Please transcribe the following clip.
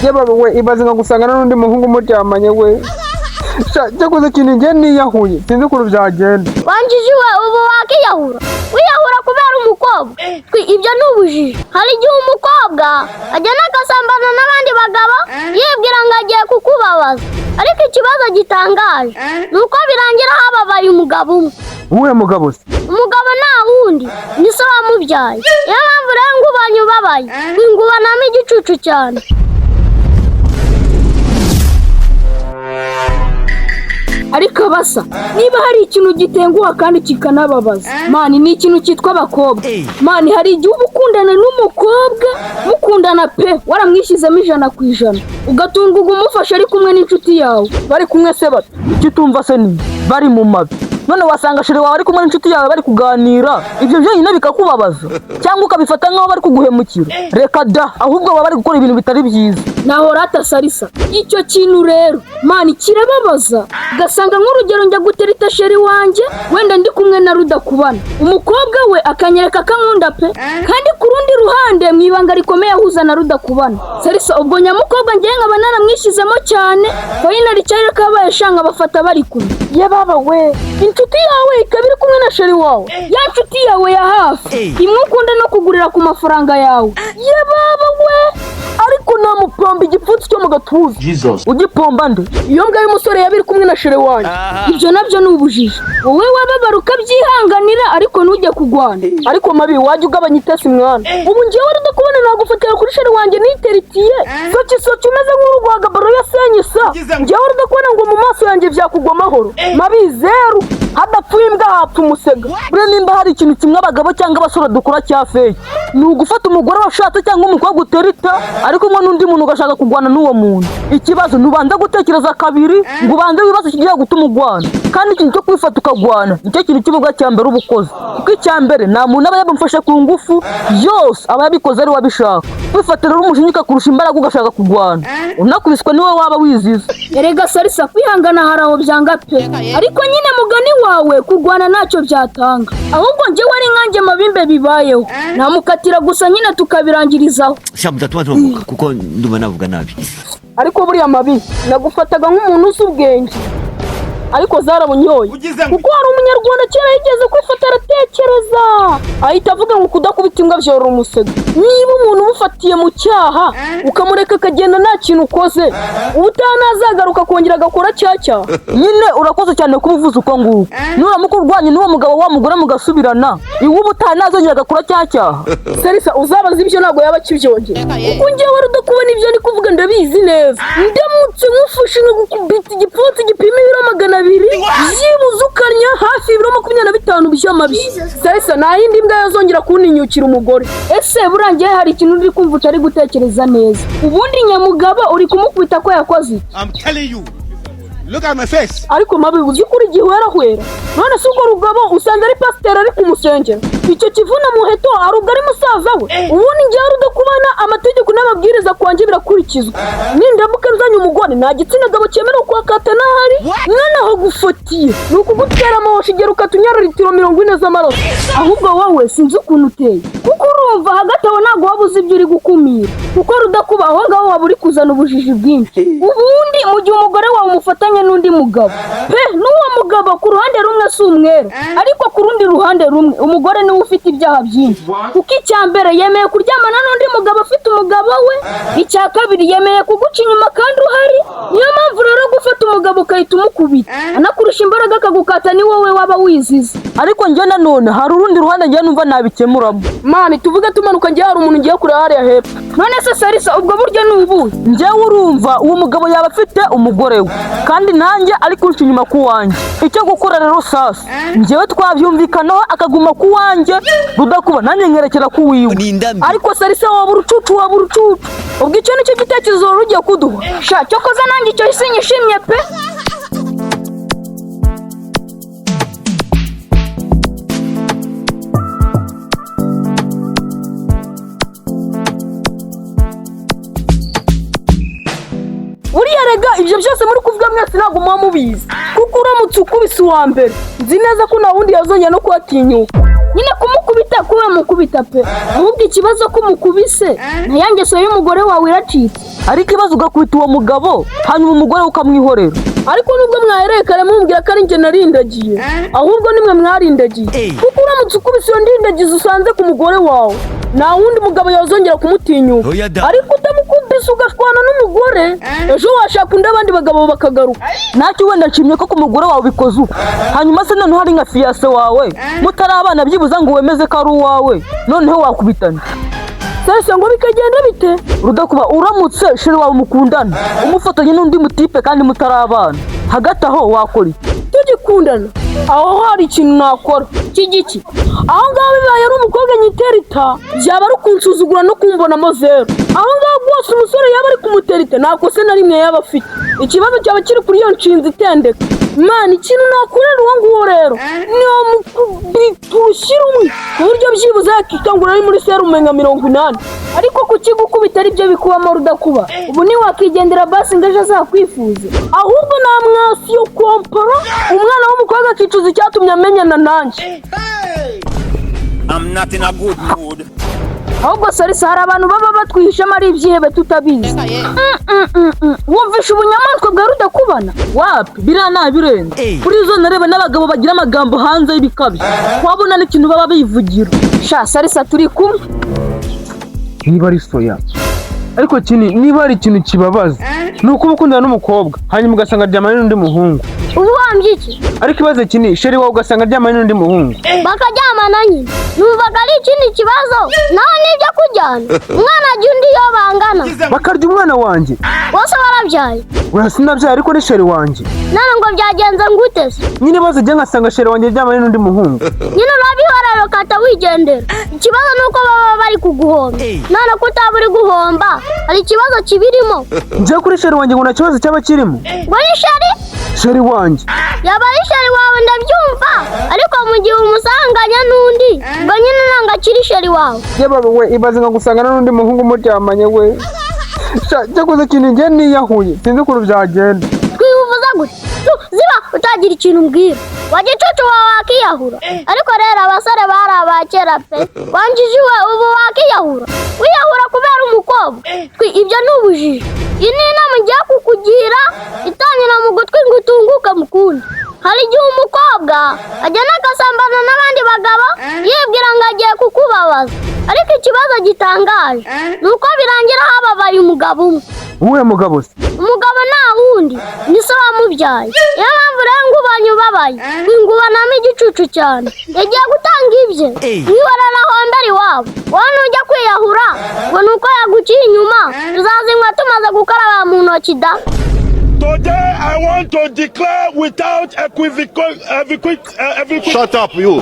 Yewe we, ibaze nka gusanga n'undi muhungu muryamanye we. Sha, cyakoze ikintu njye niyahuye, sinzi ukuntu byagenda. Wanjiji we, ubu wakiyahura, wiyahura kubera umukobwa? Twi ibyo ni ubujiji. Hari igihe umukobwa agenda agasambana n'abandi bagabo yibwira ngo agiye kukubabaza, ariko ikibazo gitangaje ni uko birangira hababaye umugabo umwe. Uwuhe mugabo se? Umugabo nta wundi, ni so wamubyaye. Niyo mpamvu rero ngubanye ubabaye, ngubanamo igicucu cyane. Ariko basa, niba hari ikintu gitenguha kandi kikanababaza, man, ni ikintu cyitwa abakobwa. Man, hari igihe uba ukundana n'umukobwa, mukundana pe, waramwishyizemo 100%, ugatungurwa umufashe ari kumwe n'inshuti yawe. Bari kumwe se bate? Icyo utumva se ni bari mu mabi. None wasanga chéri wawe ari kumwe n'inshuti yawe bari kuganira, ibyo byonyine bikakubabaza, cyangwa ukabifata nk'aho bari kuguhemukira? Reka da, ahubwo baba bari gukora ibintu bitari byiza. Naho rata Sarisa, icyo kintu rero, man, kirababaza. Ugasanga nk'urugero njya gutereta chéri wanjye, wenda ndi kumwe na Rudakubana, umukobwa we akanyereka ko ankunda pe, kandi ku rundi ruhande mu ibanga rikomeye ahuza na Rudakubana. Sarisa, ubwo nyamukobwa ngewe nkaba naramwishyizemo cyane, finally cyari kabaye shanga bafata bari kumwe. Ye baba we, inshuti yawe ikaba iri kumwe na chéri wawe, ya nshuti yawe ya hafi, imwe ukunda no kugurira ku mafaranga yawe. Ye baba we, Ariko namupomba igipfunsi cyo mu gatuza. Ugipomba nde? Iyo mbwa y'umusore yaba iri kumwe na chéri wanjye. Ibyo nabyo ni ubujiji. Wowe wababara ukabyihanganira, ariko ntujye kugwana. Ariko mabi, wajya ugabanya itesi mwana. Ubu ngewe Rudakubona nagufatira kuri chéri wanjye niteritiye soki soki, umeze nk'urugwaga baro yasenye sa? Ngewe Rudakubona ngo mu maso yanjye byakugwa amahoro? Mabi, zeru. Hadapfuye imbwa hapfa umusega. Buriya nimba hari ikintu kimwe abagabo cyangwa abasore dukora cya fake, ni ugufata umugore washatse cyangwa umukobwa uterita ari kumwe n'undi muntu, ugashaka kurwana n'uwo muntu. Ikibazo, ntubanza gutekereza kabiri ngo ubanze wibaze ikigiye gutuma urwana. Kandi ikintu cyo kwifata ukagwana nicyo kintu cy'ububwa cya mbere uba ukoze, kuko icya mbere nta muntu aba yamufashe ku ngufu, byose aba yabikoze ari we abishaka. Kwifata rero umujinya ukakurusha imbaraga, ugashaka kurwana, unakubiswe niwe waba wizize. Erega Sarisa, kwihangana hari aho byanga pe, ariko nyine mugani wawe, kurwana ntacyo byatanga. Ahubwo njyewe ari nkanjye mabimbe bibayeho, namukatira gusa nyine tukabirangirizaho. Sha, mudatuma tubavuga kuko ndumva navuga nabi. Ariko buriya mabi, nagufataga nk'umuntu uzi ubwenge, ariko zarabunyoye, kuko hari umunyarwanda kera yigeze kwifata aratekereza, ahita avuga ngo kudakubita imbwa byorora umusega. Niba umuntu umufatiye mu cyaha ukamureka akagenda nta kintu ukoze, ubutaha ntazagaruka kongera agakora cya cyaha. Nyine urakoze cyane kuba uvuze uko nguko. Nuramuka urwanye n'uwo mugabo wa mugore mugasubirana, iwe ubutaha ntazongera agakora cya cyaha. Sarisa, uzabaza ibyo ntabwo yaba akibyongera, kuko njyewe Rudakubona ibyo ndi kuvuga ndabizi neza. Ndamutse nkufashe nkagukubita igipfunsi gipima ibiro 200, byibuze ukarya hafi ibiro 25 by'amabi. Sarisa, nta yindi mbwa yazongera kuntinyukira umugore. Ese burangiye hari ikintu uri kumva utari gutekereza neza? Ubundi nyamugabo uri kumukubita ko yakoze iki? I'm telling you. Look at my face. Ariko mabi, uzi ko uri gihwerahwera? None se urwo rugabo usanga ari pasiteri ari kumusengera, icyo kivuna muheto ari ubwo ari musaza we? Ubundi ngewe Rudakubana amategeko n'amabwiriza kwanjye birakurikizwa. Nindamuka nzanye umugore, nta gitsina gabo cyemerewe kuhakata n'ahari. Noneho gufatiye ni ukugutera amahoshi igera ukatunyara litiro 40 z'amaraso. Ahubwo wowe sinzi ukuntu uteye, kuko urumva hagati aho ntabwo waba uzi ibyo uri gukumira, kuko Rudakuba aho ngaho waba uri kuzana ubujiji bwinshi. Ubundi mu gihe umugore wawe umufatanye n'undi mugabo pe, n'uwo mugabo ku ruhande rumwe si umwere, ariko ku rundi ruhande rumwe umugore niwe ufite ibyaha byinshi, kuko icya mbere yemeye kuryamana n'undi mugabo afite umugabo we, icya kabiri yemeye kuguca inyuma kandi uhari. Niyo mpamvu rero gufata umugabo ugahita umukubita anakurusha imbaraga akagukata, ni wowe waba wizize. Ariko njye nanone hari urundi ruhande njye numva nabikemuramo. Man, tuvuge tumanuka, njye hari umuntu ngiye kureba hariya hepfo. None se Sarisa, ubwo buryo ni ubuhe? Njyewe urumva uwo mugabo yaba afite umugore we, kandi nanjye ari kunca inyuma ku wanjye. Icyo gukora rero sasa, njyewe twabyumvikanaho akaguma ku wanjye Rudakuba, nanjye nkerekera ku wiwe. Ni indambi. Ariko Sarisa, waba urucucu, waba urucucu. Ubwo icyo nicyo gitekerezo wari ugiye kuduha? Sha, cyokoza nanjye icyo sinyishimye pe. Buriya rega ibyo byose muri kuvuga mwese ntabwo muba mubizi, kuko uramutse ukubise uwa mbere, nzi neza ko nta wundi yazongera no kuhatinyuka. Nyine kumukubita kuba mukubita pe, ahubwo ikibazo ko umukubise na ya ngeso y'umugore wawe iracitse. Ariko ibaze ugakubita uwo mugabo, hanyuma umugore we ukamwihorera. Ariko nubwo mwahereye kare mumbwira ko ari njye narindagiye, ahubwo nimwe mwarindagiye, kuko uramutse ukubise iyo ndindagizo usanze ku mugore wawe, nta wundi mugabo yazongera kumutinyuka. Oya da. Ariko utamukubise ugashwana n'umugore, ejo washaka undi, abandi bagabo bakagaruka. Ntacyo, wenda nshimye ko ku mugore wawe ubikoze uko. Hanyuma se noneho ari nka fiancé wawe, mutari abana, byibuza ngo wemeze ko ari uwawe, noneho wakubitana? Sese, ngo bikagenda bite? Rudakuba, uramutse chéri wawe mukundana umufatanye n'undi mutipe kandi mutari abana, hagati aho wakora iki? Tugikundana, aho hari ikintu nakora cy'igiki? Aho ngaho bibaye ari umukobwa nyiterita, byaba ari ukunsuzugura no kumbonamo zero. Aho ngaho rwose umusore yaba ari kumuterita, nta kosa na rimwe yaba afite. Ikibazo cyaba kiri kuri iyo nshinzi itendeka. Mwana, ikintu nakorera uwo nguwo rero, namukubita urushyira umwe ku buryo byibuze yakikangura ari muri serume nka 80. Ariko kuki gukubita ari byo bikubamo, Rudakuba? Ubu ntiwakigendera basi ngo ejo azakwifuze? Ahubwo namwasi yo kompara umwana w'umukobwa akicuza icyatumye amenyana nanjye. I'm not in a good mood. Ahubwo Sarisa, hari abantu baba batwihishamo ari ibyihebe tutabizi. Wumvisha ubunyamaswa bwa Rudakubana? Wapi, biriya ntabirenze. Kuri izo nareba n'abagabo bagira amagambo hanze y'ibikabyo, wabona n'ikintu baba bivugira. Sha Sarisa, turi kumwe. Niba ari soya, ariko kini niba hari ikintu kibabaza ni ukuba ukundana n'umukobwa, hanyuma ugasanga aryamanye n'undi muhungu. Ubu wambye iki? Ariko ibaze kini, chéri wawe ugasanga aryamanye n'undi muhungu. Bakaryamana nyine, numvaga ari ikindi kibazo. Naho nibyo kujyana umwana ajya undi iyo bangana. Bakarya umwana wanjye. Bose warabyaye? Oya, sinabyaye, ariko ni chéri wanjye. None ngo byagenze ngute se? Nyine baze ujya ngasanga chéri wanjye aryamanye n'undi muhungu. Nyine urabihorera ukahita wigendera. Ikibazo ni uko baba bari kuguhomba. None ko utaba uri guhomba, hari ikibazo kibirimo? Njyewe kuri chéri wanjye ngo nta kibazo cyaba kirimo. Ngo ni chéri? Chéri wanjye. Yaba ari chéri wawe ndabyumva, ariko mu gihe umusanganya n'undi ngo nyine ntabwo akiri chéri wawe. Yewe we, ibaze nka gusangana n'undi muhungu muryamanye we. Sha, cyakoze ikintu njye niyahuye, sinzi ukuntu byagenda. Twibuvuza gute? Ziba utagira ikintu umbwira, wa gicucu wawe, wakiyahura. Ariko rero abasore bari aba kera pe. Wanjiji we, ubu wakiyahura, wiyahura kubera umukobwa? Ibyo ni ubujiji. Iyi ni inama ngiye kukugira, itangira mu gutwi ngo utunguke mu kundi. Hari igihe umukobwa agenda agasambana n'abandi bagabo yibwira ngo agiye kukubabaza, ariko ikibazo gitangaje ni uko birangira hababaye umugabo umwe. Uwuhe mugabo se? Umugabo nta wundi, ni se wamubyaye. Niyo mpamvu rero ngo ubonye ubabaye, ngubanamo igicucu cyane, yagiye gutanga ibye, mwihorera ahombera iwabo. Wowe nujya kwiyahura ngo ni uko yaguciye inyuma, tuzazinywa tumaze gukaraba mu ntoki da. Today I want to declare without equivocal, equivocal. Shut up, you.